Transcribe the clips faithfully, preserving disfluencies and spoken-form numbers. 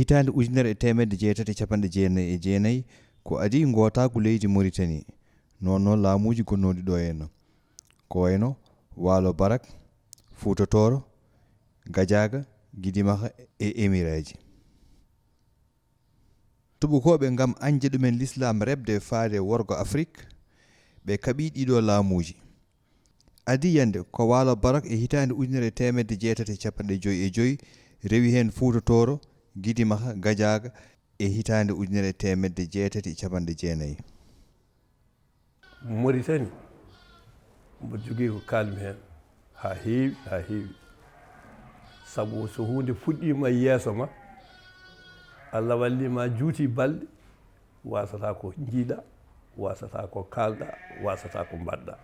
Hitaande ujunere e teemedde jeetati e cappanɗe jeenayi e jeenayi, ko adii ngootaagu leydi Moritani, noon noon laamuuji gonnooɗi ɗo en, ko wayno Waalo Barak, Fuuta Tooro, Gajaaga, Gidimaxa e Emiraaji. Tuubakooɓe ngam añde ɗumen Lislaam reɓde faade worgo Afrik, ɓe kaɓi ɗiɗo laamuuji. Adii yande ko Waalo Barak e hitaande ujunere e teemedde jeetati e cappanɗe joy e joy rewi heen Fuuta Tooro, Gidimaxa, Gajaaga e hitaande ujunere e teemedde jeetati e cappanɗe jeenayi. Moritani mboɗo jogii ko kaalmi heen haa heewi haa heewi. Sabu so huunde fuɗɗiima e yeeso ma, Allah wallii ma juuti balɗe, waasata ko njiiɗa, waasata ko kaalɗa, waasata ko mbaɗɗa.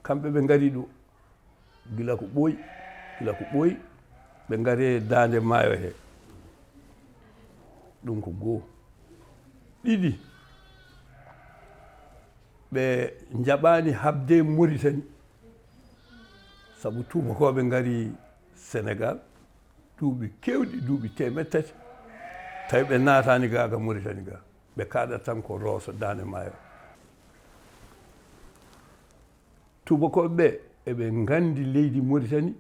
Kamɓe ɓe ngari ɗo gila ko ɓooyi, gila ko ɓooyi, ɓe ngari e daande maayo he. Ɗum ko goo. Ɗiɗi, ɓe njaɓaani haɓde Moritani, sabu tuubakooɓe ngari Senegaal duuɓi keewɗi, duuɓi teemeɗɗe tati, tawi ɓe naataani ga, ga Moritani ga. Ɓe kaaɗata tan ko Rooso, daande maayo. Tuubakooɓe ɓe, eɓe nganndi leydi Moritani,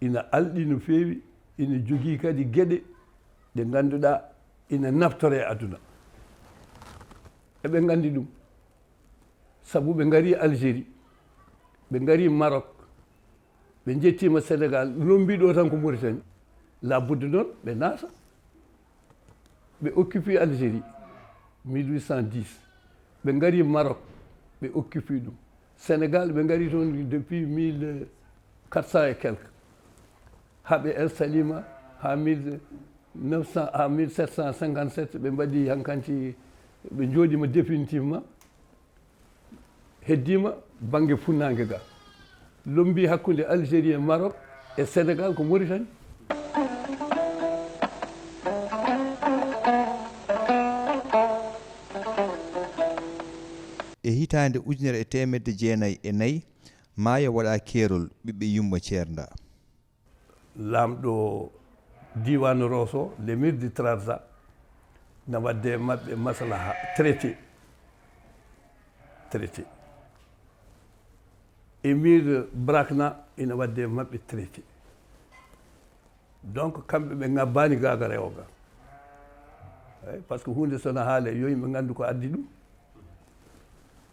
ina alɗi no feewi, ina jogii kadi geɗe ɗe ngannduɗaa ina naftoree e aduna. Eɓe nganndi ɗum, sabu ɓe ngarii Algérie, ɓe ngarii Maroc, ɓe njettiima Senegaal, lommbii ɗo tan ko Moritani. Laabudda noon ɓe naata. Ɓe occupii Algérie mille huit cent dix. Ɓe ngarii Maroc, ɓe occupii ɗum. Senegaal, ɓe ngarii toon depuis mille quatre cent et quelque. Haa ɓe installii ma haa mille neuf cent, haa mille sept cent cinquante-sept, ɓe mbaɗi hankanti, ɓe njooɗiima définitivement. Heddiima bannge funnaange ga, lommbii hakkunde Algérie e Maroc e Senegaal ko Moritani. E hitaande ujunere e teemedde jeenayi e nayi, maayo waɗa keerol ɓiɓɓe yumma ceernda. Laamɗo diiwaan Rooso, l'émir de Trarza, na waɗde e maɓɓe maslaha, traité. Traité. Émir Brakna ina waɗde e maɓɓe traité. Donc kamɓe ɓe ngabbaani gaaga rewo ga. Eyi, parce que huunde so na haale yo yimɓe nganndu ko addi ɗum.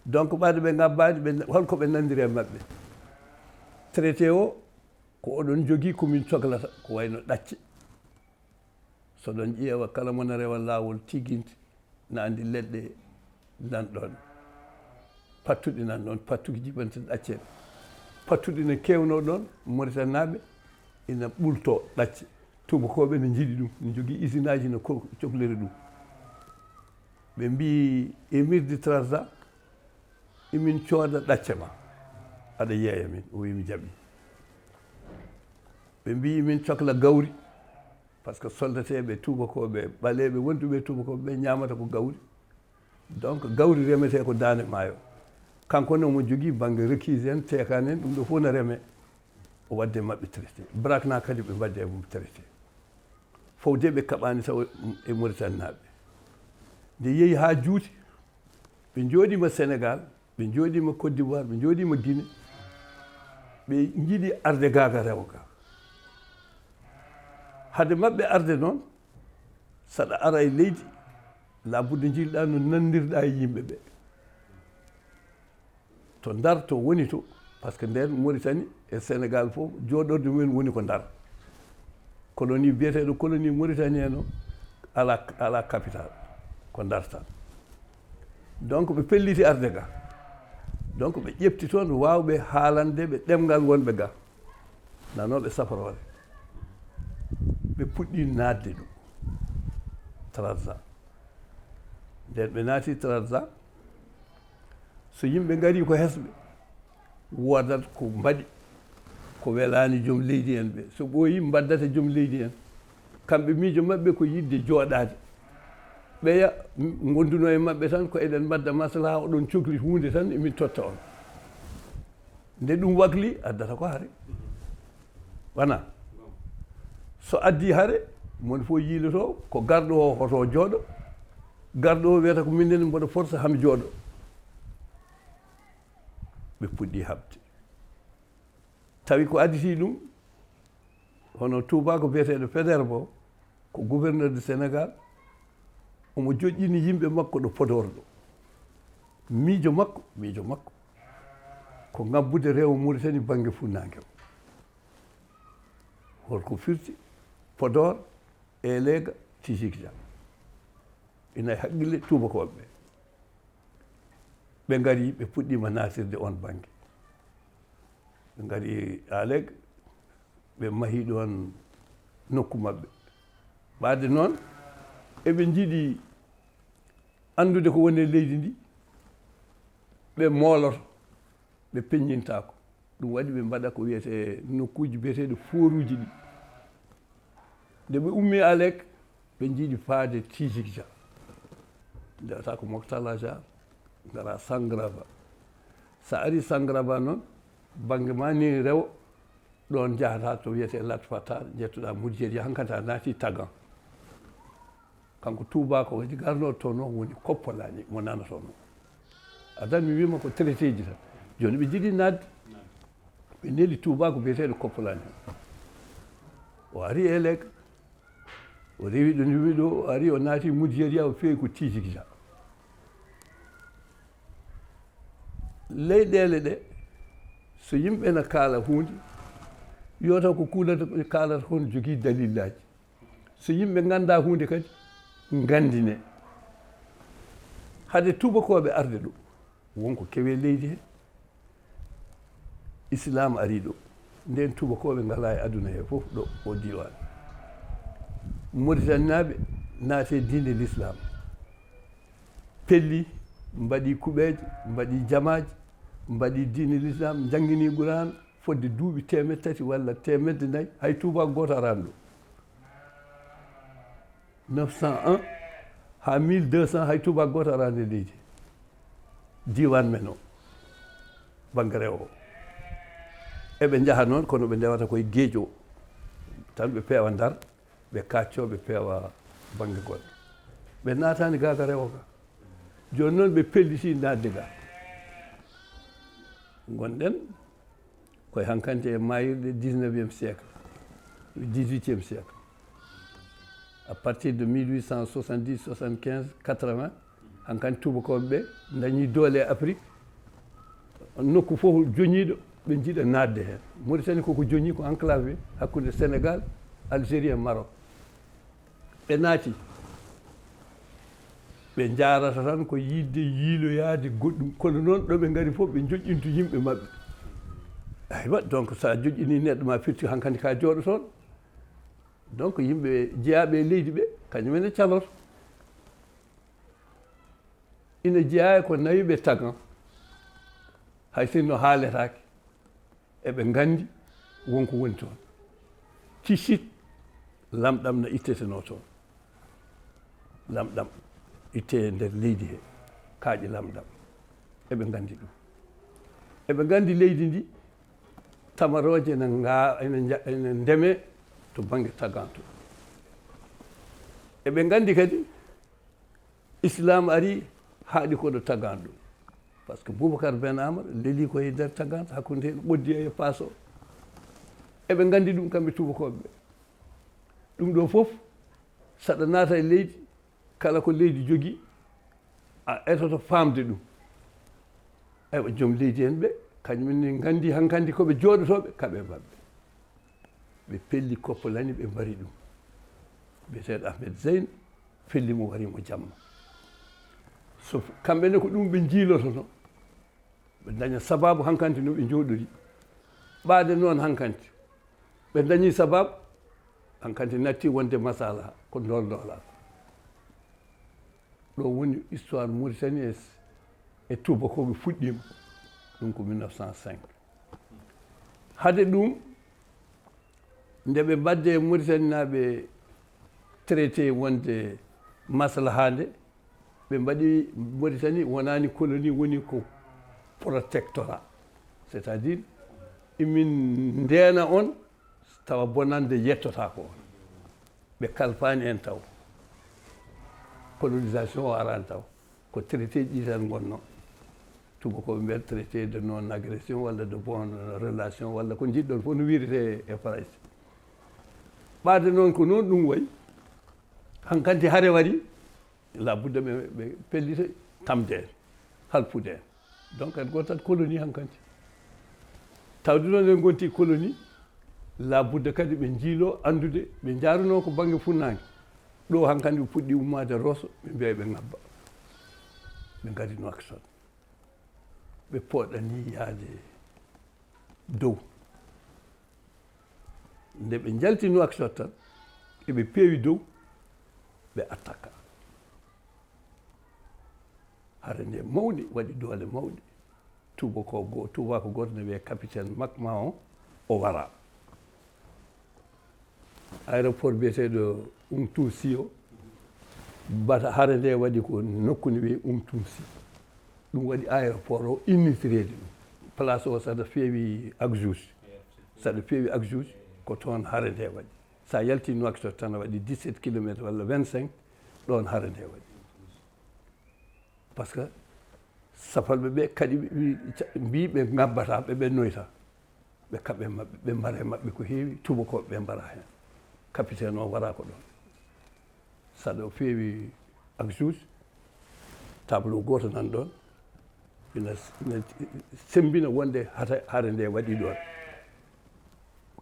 Donc ɓaade ɓe ngabbaani, ɓe holko ɓe nanndiri e maɓɓe? Traité o ko oɗon njogii ko min coklata, ko wayno ɗacce. So ɗon ƴeewa, kala mo na rewa laawol tiginte, na anndi leɗɗe nan ɗon, pattuɗe nan ɗon, pattuki jiɓante ɗaccel. Pattuɗe ne keewno ɗon, Moritanaaɓe ina ɓulto ɗacce. Tuubakooɓe ne njiɗi ɗum, ne njogii isinaaji no ko-, cokliri ɗum. Ɓe mbii, Émir de Trarza, imin cooda ɗacce ma, aɗa yeeya min. O wi mi jaɓi. Ɓe mbii, imin cokla gawri, parce que soldateeɓe tuubakooɓe ɓaleeɓe wonduɓe e tuubakooɓe ɓe ñaamata ko gawri. Donc gawri remetee ko daande maayo. Kanko ne omo jogii bannge requise en, teekaan en, ɗum ɗo fof na remee. O waɗde maɓɓe traité. Brakna kadi ɓe mbaɗde e mum traité. Fowde ɓe kaɓaani taw e Moritanaaɓe. Nde yehi haa juuti, ɓe njooɗiima Senegaal, ɓe njooɗiima Côte d'Ivoire, ɓe njooɗiima Guinée, ɓe njiɗi arde gaaga rewo ga. Hade maɓɓe arde noon, saɗa ara e leydi, laabudde njiɗ-ɗaa no nanndir-ɗaa e yimɓe ɓe. To Ndar to woni to, parce que ndeen Mauritanie e Senegaal fof, jooɗorde mumen woni ko Ndar. Colonie biyeteeɗo colonie Mauritanie no ala, ala capital, ko Ndar tan. Donc ɓe pelliti arde ga. Donc ɓe ƴefti toon waawɓe haalande ɓe ɗemngal wonɓe ga, nanooɓe saforoore. Ɓe puɗɗi naatde ɗum Trarza. Ndeen ɓe naati Trarza, so yimɓe ngarii ko hesɓe, woodat ko mbaɗi, ko welaani joom leydi en ɓe. So ɓooyii, mbaddata joom leydi en. Kamɓe miijo maɓɓe ko yiɗde jooɗaade. Ɓeya, m-, ngondunoo e maɓɓe tan, ko eɗen mbaɗda maslaha, oɗon cokli huunde tan, emin totta on. Nde ɗum wakli, addata ko hare. Wona? So addii hare, Moni fof yiiloto ko garɗo o hoto jooɗo. Garɗo o wiyata ko minen mboɗo forsa hami jooɗo. Ɓe puɗɗi haɓde. Tawi ko aditi ɗum, hono tuubaako biyeteeɗo Faidherbe, ko gouverneur du Sénégal, omo joƴƴini yimɓe makko ɗo Podor ɗo. Miijo makko, miijo makko, ko ngabbude rewo Mauritanie bannge funnaange o. Holko firti Podor, Elega, Tijikja? Ina e haqqille tuubakooɓe ɓe. Ɓe ngari, ɓe puɗɗiima naatirde oon bannge. Ɓe ngari Aleg, ɓe mahi ɗoon nokku maɓɓe. Ɓaade noon, eɓe njiɗi anndude ko woni e leydi ndi, ɓe mooloto, ɓe peññintaako. Ɗum waɗi ɓe mbaɗa ko wiyetee nokkuuji biyeteeɗi fooruuji ɗi. Nde ɓe ummii Alek, ɓe njiɗi faade Tijikja. Ndewata ko Moktala Jaar, ngara Sangraba. So a arii Sangraba noon, bannge maa ni rewo, ɗoon njahata to wiyetee Lat Fatar, njettoɗaa Mudjeriya, hankadi a naati Tagan. Kanko tuubaako waɗi garnooɗo toon o woni Koppolaani mo nana toon o. Adan mi wiima ko traité ji tan. Jooni ɓe njiɗi naatde. Ɓe neli tuubaako biyeteeɗo Koppolaani. O ari e Leega. O rewi ɗo, rewi ɗo, o ari, o naati Mudjeriya, o feewi ko Tijikja. Leyɗeele ɗe, so yimɓe na kaala huunde, yo taw ko kuulata, kaalata kon jogii dalillaaji. So yimɓe nganndaa huunde kadi, nganndine. Hade tuubakooɓe arde ɗo, won ko kewi e leydi he. Islaam ari ɗo. Ndeen tuubakooɓe ngalaa e aduna he fof ɗo o diiwaan. Moritaninaaɓe naati e diine Lislaam. Pelli, mbaɗi kuɓeeje, mbaɗi jamaaji, mbaɗi diine Lislaam, njannginii Quraan fodde duuɓi teemedde tati walla teemedde nayi, hay tuubaako gooto araani ɗo. Neuf cent un haa mille deux cents, hay tuubaako gooto araani e leydi, diiwaan men o, bannge rewo o. Eɓe njaha noon, kono ɓe ndewata koye geeƴ o, tan ɓe peewa Ndar, ɓe kaaccoo, ɓe peewa bannge goɗɗo. Ɓe naataani gaa ka rewo ka. Jooni noon ɓe pellitii naatde gaa. Ngonɗen koye hankante e maayirɗe dix-neuvième siècle, dix-huitième siècle. À partir de mille huit cent soixante-dix, soixante-quinze, quatre-vingts, hankante tuubakooɓe ɓe ndañi doole e Afrique. Nokku fof joñiiɗo, ɓe njiɗa naatde heen. Mauritanie koko joñi ko enclave hakkunde Sénégal, Algérie e Maroc. Ɓe naati, ɓe njaarata tan ko yiɗde yiiloyaade goɗɗum. Kono noon, ɗo ɓe ngari fof, ɓe njoƴƴintu yimɓe maɓɓe. Aywa, donc, so a joƴƴinii neɗɗo, ma firti hankadi ka jooɗo toon. Donc, yimɓe jeyaaɓe e leydi ɓe, kañum ene caloto. Ina jeyaa e ko nawi ɓe tagan, hay sinno haaletaake, eɓe nganndi won ko woni toon. Tisit, lamɗam na ittetenoo toon. Lamɗam ittee e nder leydi he, kaaƴe lamɗam. Eɓe nganndi ɗum. Eɓe nganndi leydi ndi, tamarooje ene nga-, ene nja-, ene ndemee to bannge tagan to. Eɓe nganndi kadi, Islaam ari, haaɗi ko ɗo tagan ɗo. Par ce que Boubacar Ben Amar leli ko e nder tagan, hakkunde heen Ɓoddi e Paso. Eɓe nganndi ɗum kamɓe tuubakooɓe ɓe. Ɗum ɗo fof, saɗa naata e leydi, kala ko leydi jogii, a etoto faamde ɗum. Aywa, joom leydi en ɓe, kañum en ne nganndi hankadi ko ɓe jooɗotooɓe, kaɓe maɓɓe. Ɓe pelli Koppolani, ɓe mbari ɗum. Biyeteeɗo Ahmed Zeyn, felli mo, wari mo jamma. So kamɓe ne ko ɗum ɓe njiilotono, ɓe daña sababu hankadi no ɓe njooɗori. Ɓaade noon hankadi, ɓe dañi sababu, hankadi natti wonde masala ko ndool ndoolaa. Ɗo woni histoire Mauritanie e, e tuubakooɓe fuɗɗiima. Ɗum ko mille neuf cent cinq. Hade ɗum, nde ɓe mbaɗde e Mauritanie naaɓe traité wonde maslahaande, ɓe mbaɗi Mauritanie wonaani colonie, woni ko protectorat. C'est-à-dire, imin ndeena on, tawa bonannde yettotaako on. Ɓe kalfaani en taw. Colonisation o araani taw. Ko traité ji tan ngonno. Tuubakooɓe mbiyata traité de non-agression walla de bonne relation walla ko njiɗɗon fof no wiyrete e Farayse. Ɓaade noon ko noon ɗum wayi. Hankanti hare waɗi, labudda ɓe, ɓe pellita tamde en, halfude en. Donc en ngontat colonie hankanti. Tawde noon en ngonti colonie, labudda kadi ɓe njiilo anndude, ɓe njaarunoo ko bannge funnaange. Ɗo hankanti ɓe puɗɗi ummaade Rosso, ɓe mbiya ɓe ngabba. Ɓe ngari Nouakchott. Ɓe pooɗanii yaade dow. Nde ɓe njalti Nouakchott tan, eɓe peewi dow, ɓe attaque. Hare nde mawni, waɗi doole mawɗe. Tuubako go-, tuubaako gooto ne wiyee capitaine Makma o, o wara. Aéroport biyeteeɗo Umtumsi o, bata hare nde waɗi ko nokku ne wiyee Umtumsi. Ɗum waɗi aéroport o innitireede ɗum. Place o saɗa feewi Agdjouch. Saɗa feewi Agdjouch, ko toon hare nde waɗi. Sa yalti Nouakchott tan a waɗi dix-sept kilomètres walla vingt-cinq, ɗoon hare nde waɗi. Parce que safalɓe ɓe kadi ɓe wi-, ca-, mbii ɓe ngabbataa, ɓe ɓennoyta. Ɓe kaɓe maɓɓe, ɓe mbara e maɓɓe ko heewi, tuubakooɓe ɓe mbara heen. Capitaine o wara ko ɗoon. Saɗa o feewi Agdjouch, tableau gooto nan ɗoon, ina, ina semmbina wonde hata-, hare nde waɗi ɗoon.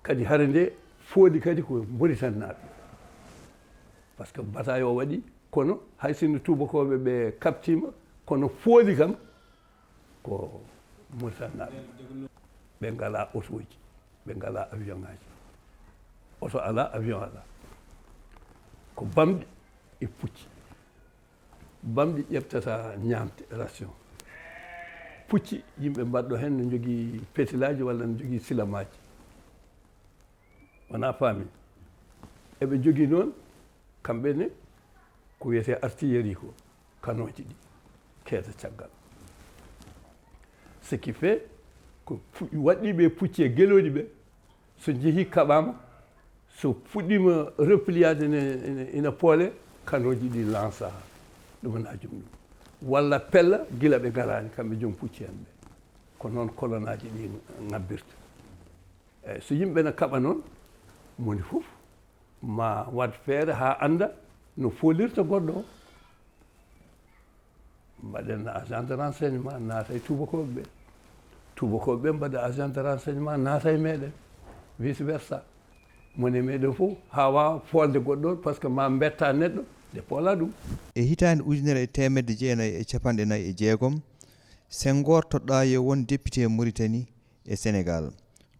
Kadi hare nde fooli kadi ko Mauritanie naaɓe. Parce que bataille o waɗi, kono hay sinno tuubakooɓe ɓe kaɓtiima, kono fooli kam ko Mauritanie naaɓe. Ɓe ngalaa otooji, ɓe ngalaa avion ŋaaji. Oto alaa, avion alaa. Ko bamɗi e pucci. Bamɗi ƴeftata ñaamte, ration. Pucci, yimɓe mbaɗɗo heen no njogii petilaaji walla no njogii silamaaji. Wonaa faami. Eɓe njogii noon, kamɓe ne, ko wiyetee artillerie ko, kanooji ɗi, keeda caggal. Ce qui fait, ko pu-, waɗɗiiɓe e pucci e gelooɗi ɓe, so njehii kaɓaama, so fuɗɗiima repliyaade ne, ene, ina poole, kanooji ɗi lansa ɗum na jum ɗum. Walla pella gila ɓe ngaraani, kamɓe joom pucci en ɓe. Ko noon kolonaaji ɗi ngabbirta. Eeyi, so yimɓe na kaɓa noon, moni fof ma waɗ feere haa annda no foolirta goɗɗo o. Mbaɗen agent de renseignement naata e tuubakooɓe ɓe. Tuubakooɓe ɓe mbaɗa agent de renseignement naata e meɗen. Vice versa. Moni e meɗen fof haa waawa foolde goɗɗo on, parce que ma mbetta neɗɗo nde poola ɗum. E hitaande ujunere e teemedde jeenayi e capanɗe nayi e jeegom, Senghor toɗɗaa yo won député Mauritanie e Senegal.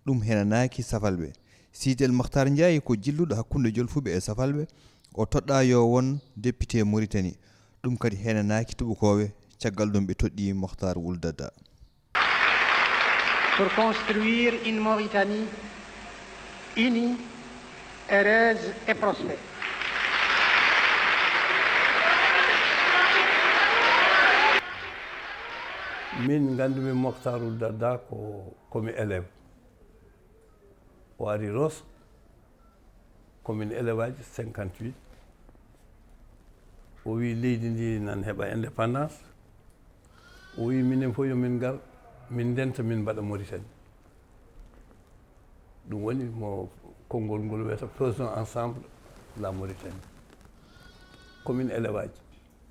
Ɗum henanaaki safalɓe. Siidi El Makhtar Ndiaye ko jilluɗo hakkunde jolfuɓe e safalɓe. O toɗɗaa yo won député Mauritanie. Ɗum kadi henanaaki tuubakooɓe, caggal ɗum ɓe toɗɗii Mokhtar Wul Daddah. Pour construire une Mauritanie unie, heureuse et prospère. Min, nganndumi Mokhtar Wul Daddah ko, ko mi élève. O ari Rosso, ko min élève aji cinquante-huit. O wi leydi ndi nan heɓa indépendance. O wi minen fof yo min ngar, min ndenta, min mbaɗa Mauritanie. Ɗum woni mo konngol ngol wiyata Faisons ensemble la Mauritanie. Ko min élève aji.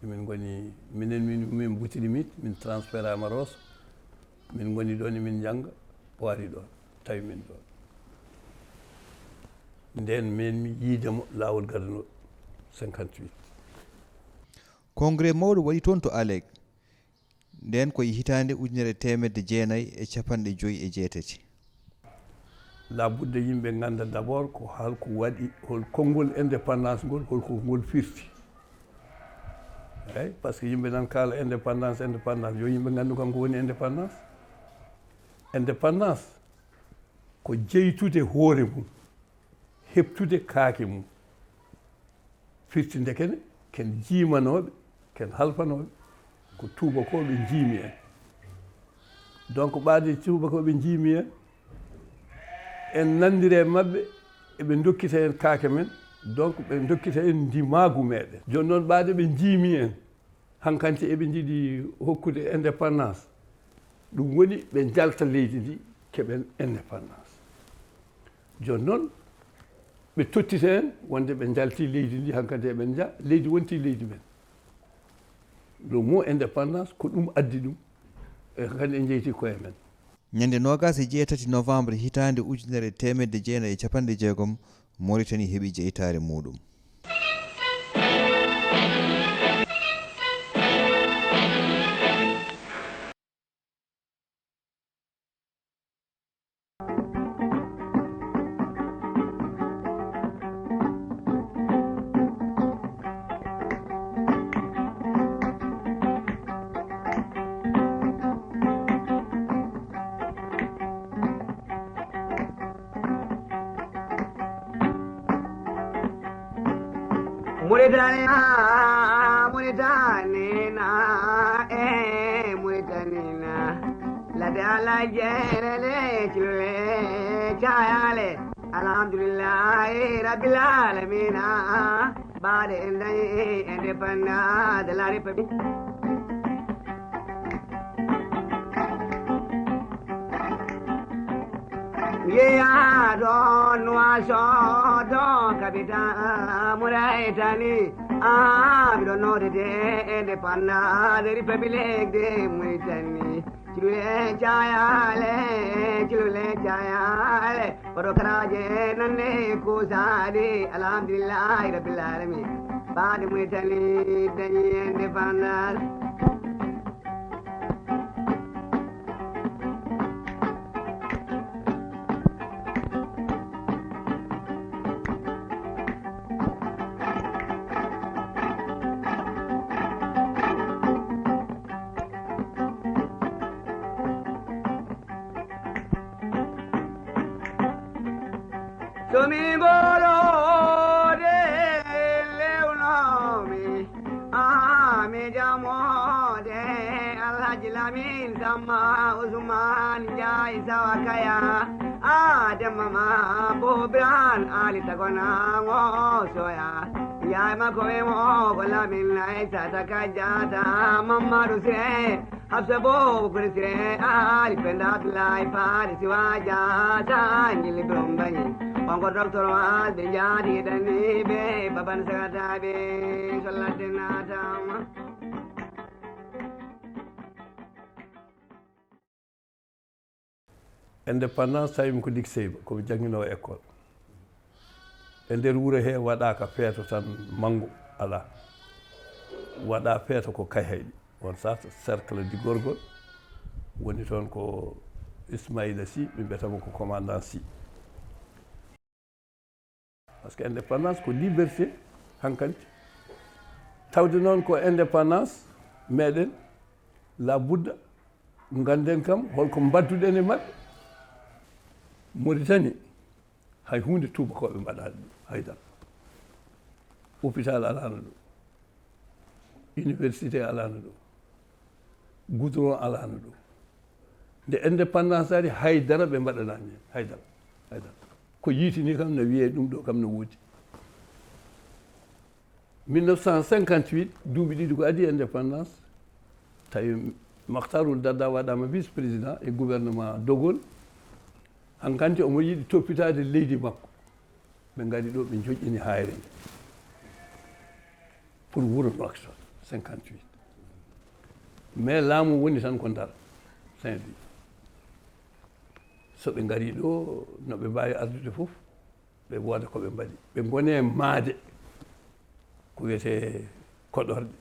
Min ngoni, minen, min, min Boutilimit, min transférama Rosso. Min ngoni ɗoon, min njannga, o ari ɗoon, tawi min ɗoon. Ndeen meen mi yiide mo laawol gadanol cinquante-huit. Congrès mawɗo waɗi toon to Alek. Ndeen ko e hitaande ujunere teemedde jeenayi e capanɗe joy e jeetati. Labudde yimɓe ngannda d'abord ko hol ko waɗi, hol konngol indépendance ngol, hol ko ngol firti. Eeyi, parce que yimɓe nan kaala indépendance, indépendance, yo yimɓe nganndu kam ko woni indépendance. Indépendance ko jeytude hoore mum, heɓtude kaake mum. Firti ndeke ne, ken jiimanooɓe, ken halfanooɓe, ko tuubakooɓe njiimi en. Donc, ɓaade tuubakooɓe njiimi en, en nanndire e maɓɓe, eɓe ndokkita en kaake men, Donc ɓe ndokkita en ndimaagu meɗen. Jooni noon ɓaade ɓe njiimi en, hankanti eɓe njiɗi hokkude indépendance. Ɗum woni ɓe njalta leydi ndi, keɓen indépendance. Jooni noon ɓe tottita en wonde ɓe njalti leydi ndi, hankanti eɓen nja, leydi wonti leydi men. Le mot indépendance ko ɗum addi ɗum, e hankadi en jeyti koye men. Ñande noogaas e jeetati novembre hitaande ujunere e teemedde jeenayi e capanɗe jeegom, Mauritanie heɓi jeytaare muuɗum. Mauritania, Mauritania, eh, Mauritania. Lade ala jerele, chilule, chayale. Alhamdulillah, eh, Rabbil Alamina. Bade endai, indépendance de la République. Yeya ɗon waso ɗon kapitan Mauritanie. Ah, miɗo nodede indépendance de République de Mauritanie. Cilule cayale, cilule cayale. Koɗo karaje nande kusaɗi. Alhamdulillahi rabbil alamin. Bade Mauritanie dañi indépendance. Somi ɓorode lewnomi, ah, mi jamode Alhaji Lamin Samma Usman Njaay Sawa Kaya, ah, Demba ma Bobiran Ali Tagona ngo soya, yaay makko wi mo ko Lamin Aysata Kajata Mamadou Sire. Hafsa Bobo Kurisire, Ali Penda Abdullahi Fari Siwaja, Sanjili Brombani. Onko Docteur Waz, Benjadi Dani, Be, Baban Sagatabe, Saladinatama. Indépendance tawimi ko Likseyba, komi jannginoowo école. E nder wuro he waɗaaka feeto tan manngo alaa. Waɗa feeto ko Kayhayɗi, on sata cercle du Gorgol, woni toon ko Ismaïla Sy, ɓe mbiyata mo ko commandant Sy. Parce que indépendance ko liberté hankanti. Tawde noon ko indépendance meɗen, la budda ngannden kam holko mbadduɗen e maɓɓe. Mauritanie, hay huunde tuubakooɓe mbaɗaani ɗum, haydara. Hôpital alaano ɗo, université alaano ɗo, goudron alaano ɗo. Nde indépendance ari, haydara ɓe mbaɗanaani heen, haydara, haydara. Ko yiitini kam no wiyee ɗum ɗo kam no woodi. Mille neuf cent cinquante-huit, duuɓi ɗiɗi ko adii indépendance, tawi Makhtar Ould Daddah waɗaama vice-président e gouvernement De Gaulle. Hankanti omo yiɗi toppitaade leydi makko. Ɓe ngari ɗo, ɓe njoƴƴini haayre nde pour wuro Nouakchott, cinquante-huit. Mais laamu woni tan ko Ndar, Saint-Louis. So ɓe ngari ɗo, no ɓe mbaawi ardude fof, ɓe wooda ko ɓe mbaɗi. Ɓe ngone maade ko wiyetee koɗorɗe,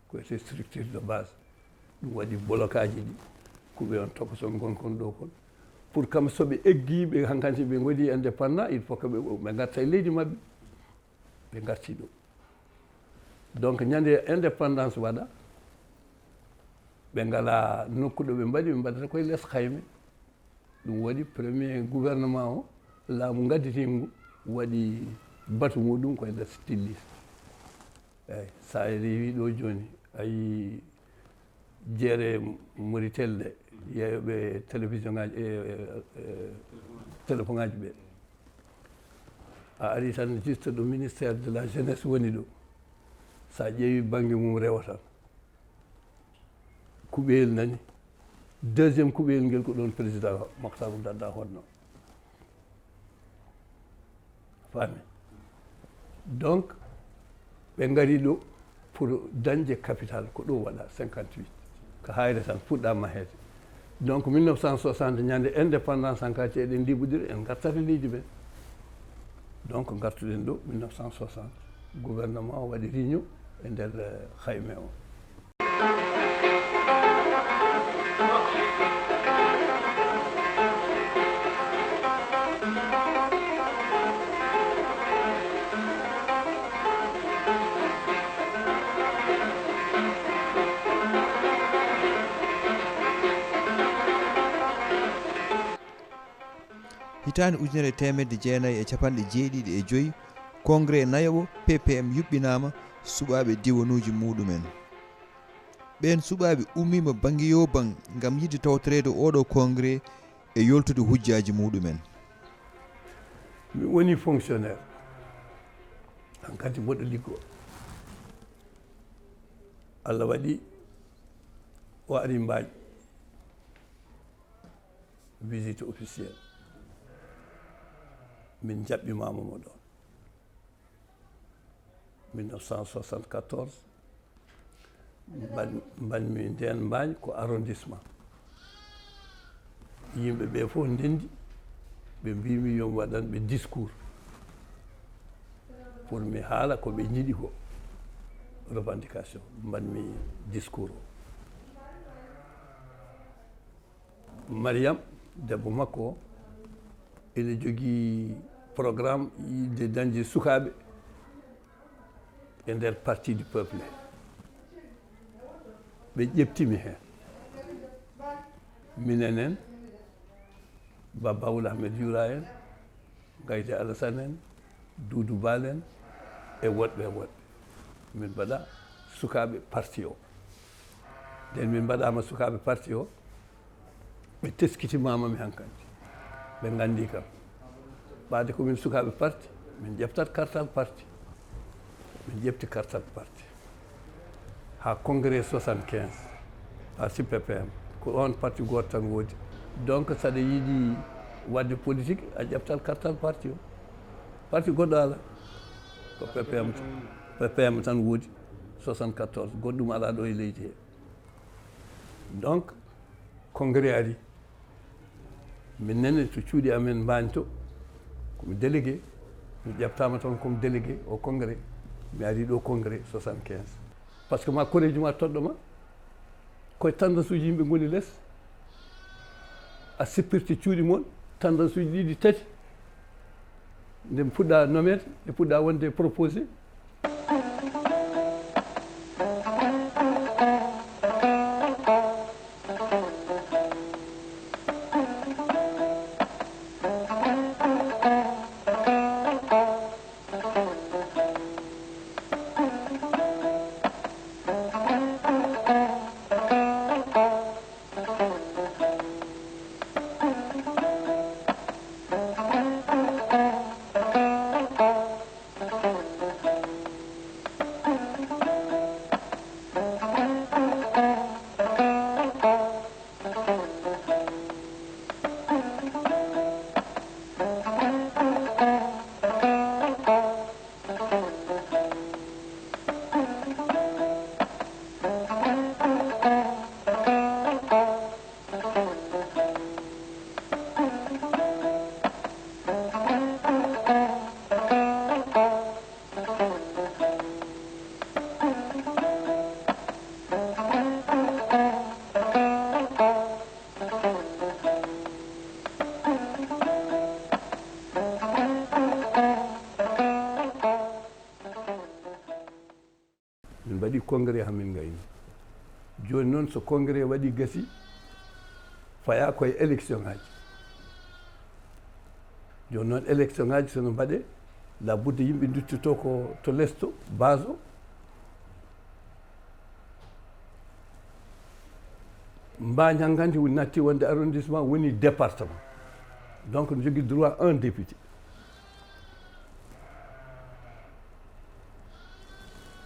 ko wiyetee structure de base. Ɗum waɗi bolokaaji ɗi, kuɓe on tokoson ngonkon ɗo kon. Pour kam so ɓe eggii, ɓe hankanti ɓe ngonii indépendant, il faut que ɓe, ɓe ngarta e leydi maɓɓe. Ɓe ngarti ɗo. Donc, ñande indépendance waɗa, ɓe ngalaa nokku ɗo ɓe mbaɗi, ɓe mbaɗata koye les xayme. Ɗum waɗi premier gouvernement o, laamu ngadditingu, waɗi batu muɗum koye nder Tillis. Eyi, sa rewi ɗo jooni, a yii jeere Mauritanie nde, yeeyoɓe télévision ngaji, e, e, e, téléphone ngaji ɓe. A ari tan juste ɗo ministère de la jeunesse woni ɗo. So a ƴeewi bannge mum rewa tan. Kuɓeyel nani. Deuxième kuɓeyel ngel ko ɗoon président Makhtar Ould Daddah honno. Faami? Donc, ɓe ngari ɗo pour dañde capital, ko ɗo waɗa cinquante-huit. Ko Haayre tan fuɗɗa maheede. Donc, mille neuf cent soixante, ñande indépendance, han ka eɗen liɓodira, en ngartat e leydi men. Donc, ngartuɗen ɗo, mille neuf cent soixante, gouvernement o waɗi réunion e nder, eh, Xayme o. Hitaande ujunere e teemedde jeenayi e capanɗe jeeɗiɗi e joy, congrès nayaɓo P P M yuɓɓinaama suɓaaɓe diwanuuji muuɗum en. Ɓeen suɓaaɓe ummiima bannge yoo banng ngam yiɗde tawtoreede ooɗoo congrès e yoltude hujjaaji muuɗum en. Mi woni fonctionnaire, hankadi mboɗo liggoo. Allah waɗi o ari Mbaañ, visite officielle. Min njaɓɓimaama mo ɗoon. Mille neuf cent soixante-quatorze, mban-, mbanmi ndeen Mbaañ ko arrondissement. Yimɓe ɓe fof ndenndi, ɓe mbiimi yo mi waɗan ɓe discours pour mi haala ko ɓe njiɗi ko, revendication, mbanmi discours o. Mariam, debbo makko o, ene jogii programme yiɗde dañde sukaaɓe e nder Parti du Peuple. Ɓe ƴeftimi heen. Minen en, Ba Baoul Ahmed Yura en, Gayde Alassane en, Doudou Bal en, e woɗɓe e woɗɓe. Min mbaɗa sukaaɓe parti o. Nden min mbaɗaama sukaaɓe parti o, ɓe teskitimaama mi hankadi. Ɓe nganndi kam. Ɓaade ko min sukaaɓe parti, min ƴeftat kartal parti. Min ƴefti kartal parti. Haa congrès soixante-quinze, parti P P M, ko oon parti gooto tan woodi. Donc, so aɗa yiɗi waɗde politique, a ƴeftat kartal parti o. Parti goɗɗo alaa. Ko P P M tan. P P M tan woodi, soixante-quatorze. Goɗɗum alaa ɗo e leydi he. Donc, congrès ari. Min nene to cuuɗi amen Mbaañ to, ko mi délégué, mi ƴeftaama toon comme délégué au congrès, mi ari ɗo congrès soixante-quinze. Par ce que ma koreeji ma toɗɗo ma, koye tendance uji yimɓe ngoni les, a sippirta cuuɗi mon, tendance uji ɗiɗi, tati, nde puɗɗa nommeede, nde puɗɗa wonde proposé. Min mbaɗi congrès haa min ngayni. Jooni noon, so congrès waɗi, gasi, fayaa koye élection ŋaaji. Jooni noon, élection ŋaaji so no mbaɗee, labudde yimɓe nduttotoo ko to lesto, base o. Mbaañ hankadi natti wonde arrondissement, woni département. Donc, no jogii droit un député.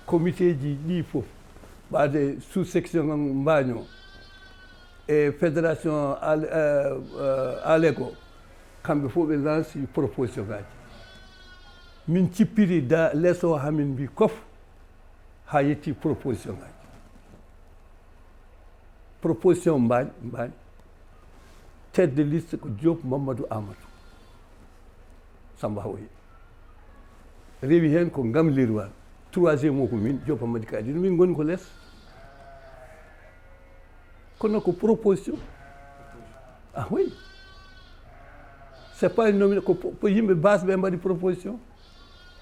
Comité ji ɗi fof, ɓaade sous-section Mbaaño e fédération Al-, euh, euh, Alego, kamɓe fof ɓe lanci proposition ngaji. Min cippiri da lees o, hamin mbi kof, haa yetti proposition ngaji. Proposition Mbaañ, Mbaañ. Tête de liste ko Diop Mamadou Amadou. Samba Hawoye. Rewi heen ko Ngam Lirwaan. Troisième o ko min, Diop Hamadi Kadi. Min ngoni ko lees. Kono ko proposition. Ah oui. C'est pas une nomination, ko po-, ko yimɓe base ɓe mbaɗi proposition.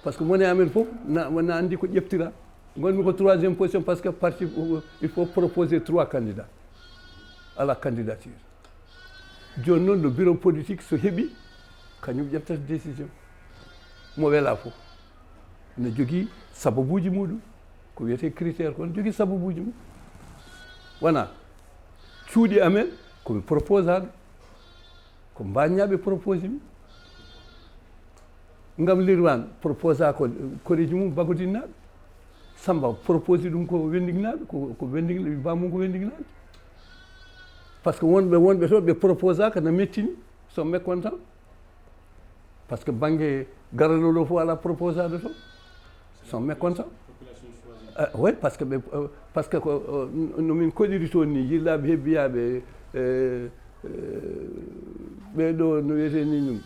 Parce que mone amen fof na, na anndi ko ƴeftira. Ngonmi ko troisième position parce que parti, il faut proposer trois candidats à la candidature. Jooni noon, no bureau politique so heɓi, kañum ƴeftata décision. Mo wela fof ne jogii sababuuji muɗum, ko wiyetee critère, ko ne jogii sababuuji mum. Wona cuuɗi amen, ko mi proposaaɗo, ko Mbaañnaaɓe proposé mi. Ngam Lirwaan proposa ko koreeji mum Bagodinaaɓe. Samba proposi ɗum ko Wenndiŋnaaɓe, ko, ko Wenndiŋ-, bamum ko Wenndiŋnaaɓe. Parce que wonɓe, wonɓe to ɓe proposa ko na mettini, sont mécontents. Parce que bannge garanoɗo fof ala proposaɗo to, sont mécontents. Euh, oui, parce que ɓe, euh, parce que ko, euh, no min koɗiri toon ni, yillaaɓe hebbiyaaɓe, euh, euh, ɓeɗo no wiyetee ni ɗum,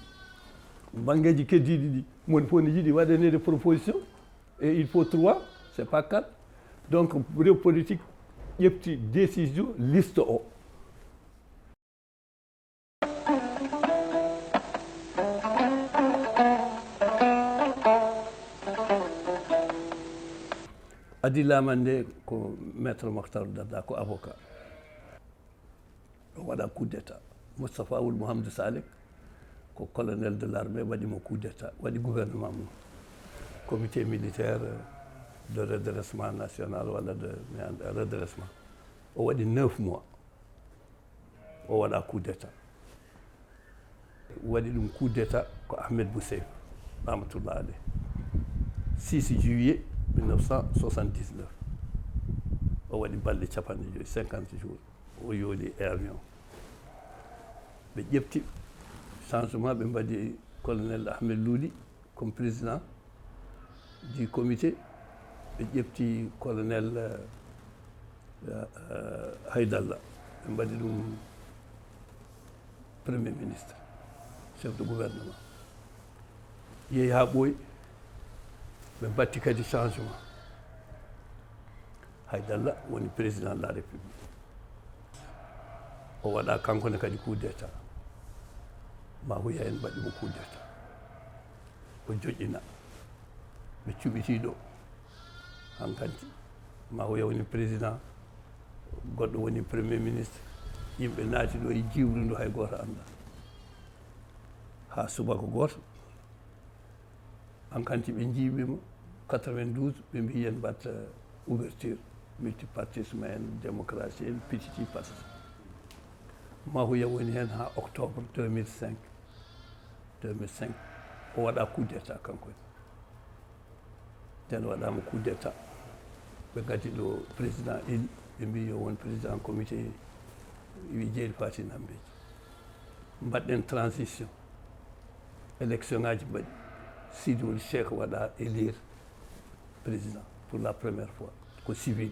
banngeeji keddiiɗi ɗi, moni fof ne yiɗi waɗaneede proposition, et il faut trois, c'est pas quatre. Donc bureau politique ƴefti décision liste o. Adii laaman nde ko Maître Mokhtar Dada, ko avocat. O waɗa coup d'état. Moustapha Ould Mouhamadou Salek, ko colonel de l'armée, waɗi mo coup d'état, waɗi gouvernement mum. Comité militaire de redressement national, walla de redressement. O waɗi neuf mois. O waɗa coup d'état. Waɗi ɗum coup d'état ko Ahmed Boussef, rahmatullah alayh. Six juillet mille neuf cent soixante-dix-neuf. O waɗi balɗe capanɗe joyi, cinquante jours. O yooli e avion. Ɓe ƴefti changement, ɓe mbaɗi colonel Ahmed Louli comme président du comité. Ɓe ƴefti colonel, euh, euh, Haydalla, ɓe mbaɗi ɗum premier ministre, chef de gouvernement. Yehi haa ɓooyi, ɓe mbaɗti kadi changement. Haydalla woni président de la République. O waɗa kanko ne kadi coup d'état. Mahuya en mbaɗi mo coup d'état. O joƴƴina. Ɓe cuɓiti ɗo. Hankanti, Mahuya woni président, goɗɗo woni premier ministre. Yimɓe naati ɗo e jiwri ndu hay gooto anndaa. Haa subaka gooto, hankanti ɓe njiiɓi mo, quatre-vingt-douze, ɓe mbi yen mbaɗ, euh, ouverture, multipartisme en, démocratie en, pititi patata. Mahuya woni heen haa octobre deux mille cinq. Deux mille cinq, o waɗa coup d'état kanko ne. Nden waɗaama coup d'état. Ɓe ngaddi ɗo président élu, ɓe mbi yo won président comité, wi Jeeri Faati Nambeeji. Mbaɗɗen transition. Élection ngaji mbaɗi. Sidi Wul Cheikh waɗa élire président pour la première fois. Ko civil.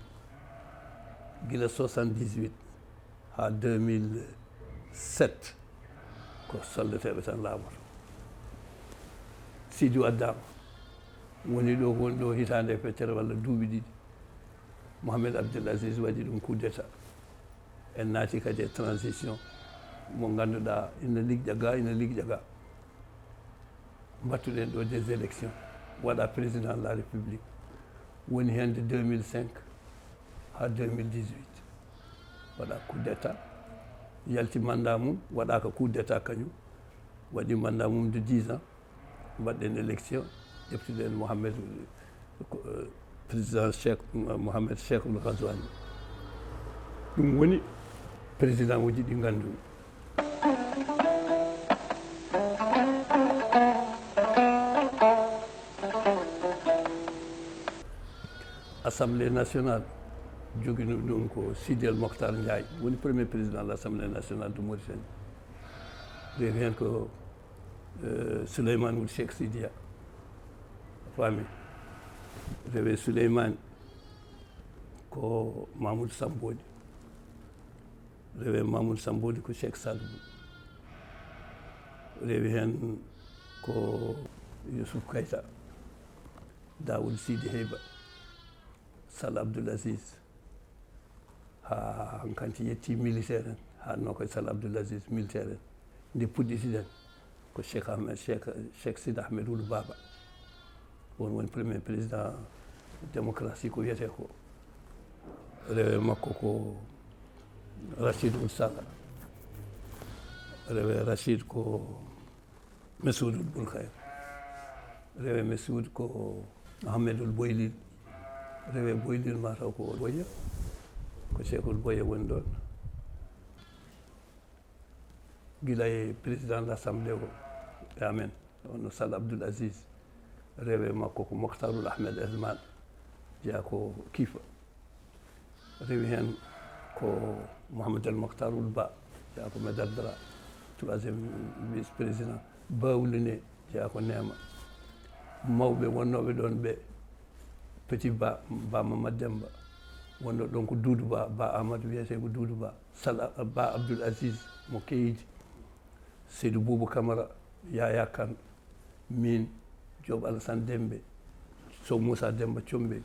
Gila soixante-dix-huit haa deux mille sept, ko soldateeɓe tan laamoto. Sidiou addaama, woni ɗo, woni ɗo hitaande e feccere walla duuɓi ɗiɗi. Mohamed Abdel Aziz waɗi ɗum coup d'état. En naati kadi e transition mo ngannduɗaa ina ligƴa ga, ina ligƴa ga. Mbattuɗen ɗo des élections, waɗa président de la République, woni heen de deux mille cinq haa deux mille dix-huit. Waɗa coup d'état, yalti mandat mum, waɗaka coup d'état kañum, waɗi mandat mum de dix ans, mbaɗɗen élection, ƴeftuɗen Mohamed, ko, euh, président Cheikh, Mohamed Cheikh Ould Ghazouani. Ɗum woni président uji ɗi nganndu-mi. Assemblée nationale, jogino ɗum ko Sidi El Mokhtar Ndiaye, woni premier président de l'Assemblée nationale de Mauritanie. Rewi heen ko eh, Souleymane woni Cheikh Sidiya. A faami? Rewe Souleymane ko Mamoudou Sambodi. Rewe Mamoudou Sambodi ko Cheikh Sadbou. Rewi heen ko Youssouf Kayta, Daoud Sidi Heyba, Sal Abdoul Aziz. Haa hankanti yetti militaire en, haa no koye Sal Abdoul Aziz militaire en. Nde puɗɗitiɗen ko Cheikh Ahmed, Cheikh, Cheikh Sidi Ahmed Wul Baba. Won woni premier président démocratie ko wiyetee ko. Rewe makko ko Rachid Ould Sala. Rewe Rachid ko Messoud Ould Boulkhayr. Rewe Messoud ko Ahmed Ould Boylil. Rewe Boylil mataw ko Boye. Ko Cheikh Ould Boye woni ɗon. Gila e président de l'Assemblée o e amen, on no Sal Abdoul Aziz, rewe makko ko Mokhtarul Ahmed Esman, jeyaa ko Kifa. Rewi heen ko Mohamed El Mokhtarul Ba, jeyaa ko Mederdra, troisième vice-président. Bawline, jeyaa ko Neema. Mawɓe wonnooɓe ɗoon ɓe, Petit Ba, Ba Mamad Demba, wonno ɗon ko Duudu Ba, Ba Amadou wiyetee ko Duudu Ba, Sal Ba Abdoul Aziz mo Keydi, Seydou Boubou Camara, Yaya Kane, min, Joop Alassane Dembe, Sow Moussa Demba Combe,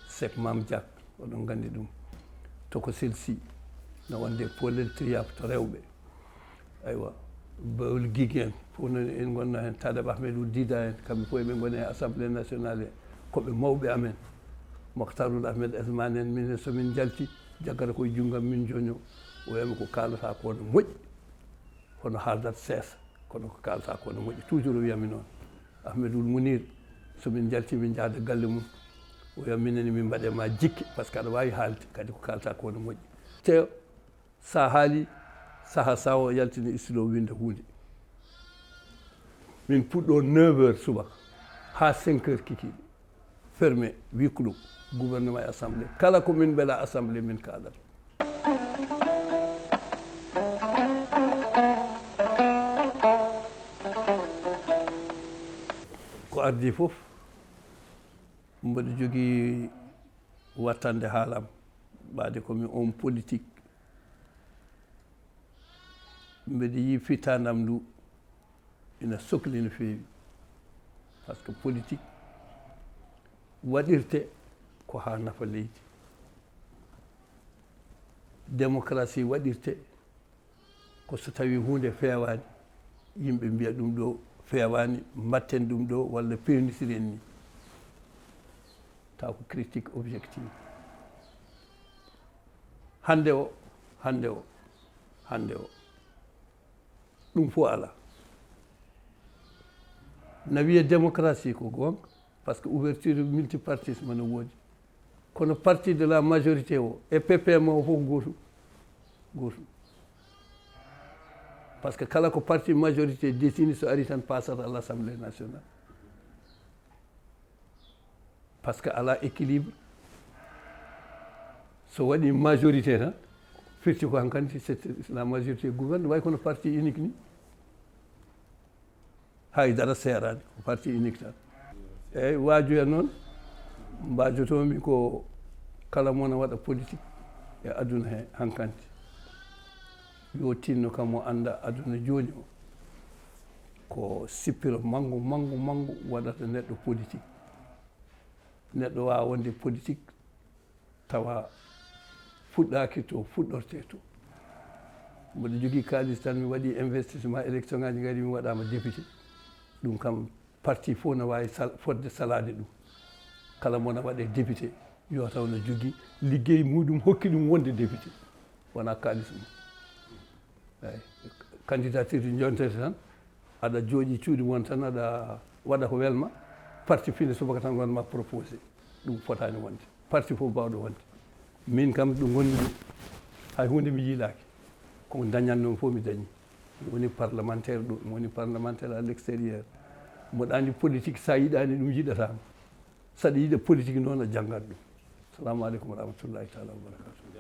Seck Mame Diack, oɗon nganndi ɗum. Toko Selsi, no wonde Polel Triap to rewɓe. Aywa, Bawol Gig en, fof noon en ngonna heen, Tadab Ahmed Wul Dida en, kamɓe fof eɓe ngoni e Assemblée nationale he, ko ɓe mawɓe amen. Mokhtarul Ahmed Esman en, minen so min njalti, jaggata koye junngam min joño, o wiyami ko kaalata ko no moƴƴi, kono haaldat seesa, kono ko kaalata ko no moƴƴi. Toujours o wiyami noon. Ahmed Wul Munir, so min njalti min njahda galle mum, o wiyami minen min mbaɗe ma jikke, par ce que aɗa waawi haalde, kadi ko kaalata ko no moƴƴi. Te Sa haali, saha sawo yaltini studio winnda huunde. Min puɗɗo neuf heures subaka haa cinq heures kikiiɗe. Fermé, huis clos, gouvernement e assemblée. Kala ko min mbela assemblée min kaalat. Ko ardi fof, mboɗo jogii wattande haalam, ɓaade ko mi on politique. Mbeɗa yiyi fittaandam ndu ina sokli no feewi. Par ce que politique waɗirte ko haa nafa leydi. Démocratie waɗirte ko so tawii huunde feewaani, yimɓe mbiya ɗum ɗo feewaani, mbatten ɗum ɗo walla peewnitiren ni. Taw ko critique objective. Hannde o, hannde o, hannde o, ɗum fof alaa. Na wiyee démocratie ko goonga, par ce que ouverture multipartisme no woodi. Kono parti de la majorité o e P P M o fof gootum, gootum. Par ce que kala ko parti majorité détini so ari tan paasata à l'Assemblée nationale. Par ce que alaa équilibre. So waɗi majorité tan, firti ko hankadi c'est la majorité gouverne, way kono parti unique ni. Hay dara seeraani, ko parti unique tan. Eeyi, waajoya noon, mbaajotoomi ko kala mo na waɗa politique e aduna he hankadi, yo tinno kam o annda aduna jooni o, ko sippiro manngo, manngo, manngo waɗata neɗɗo politique. Neɗɗo waawa wonde politique tawa fuɗɗaaki to fuɗɗortee to. Mboɗo jogii kaalis tan, mi waɗi investissement, élection ngaaji ngari, mi waɗaama député. Ɗum kam, parti fof na waawi sal-, fodde salaade ɗum. Kala mo na waɗe député, yo taw na jogii liggey muɗum hokki ɗum wonde député, wonaa kaalis mum. Eeyi. Candidature njontete tan, aɗa jooɗi cuuɗi mon tan, aɗa waɗa ko welma, parti fini subaka tan wonma proposé. Ɗum fotaani wonde. Parti fof baawɗo wonde. Min kam ɗo ngonmi ɗo, hay huunde mi yiilaaki. Ko dañatnoo fof mi dañi. Mi woni parlementaire ɗo, mi woni parlementaire à l'extérieur. Mboɗo anndi politique, so a yiɗaani ɗum, yiɗataama. Saɗa yiɗa politique noon, a janngat ɗum. Assalamu aleykum wa rahmatullahi taala wa barakatuh.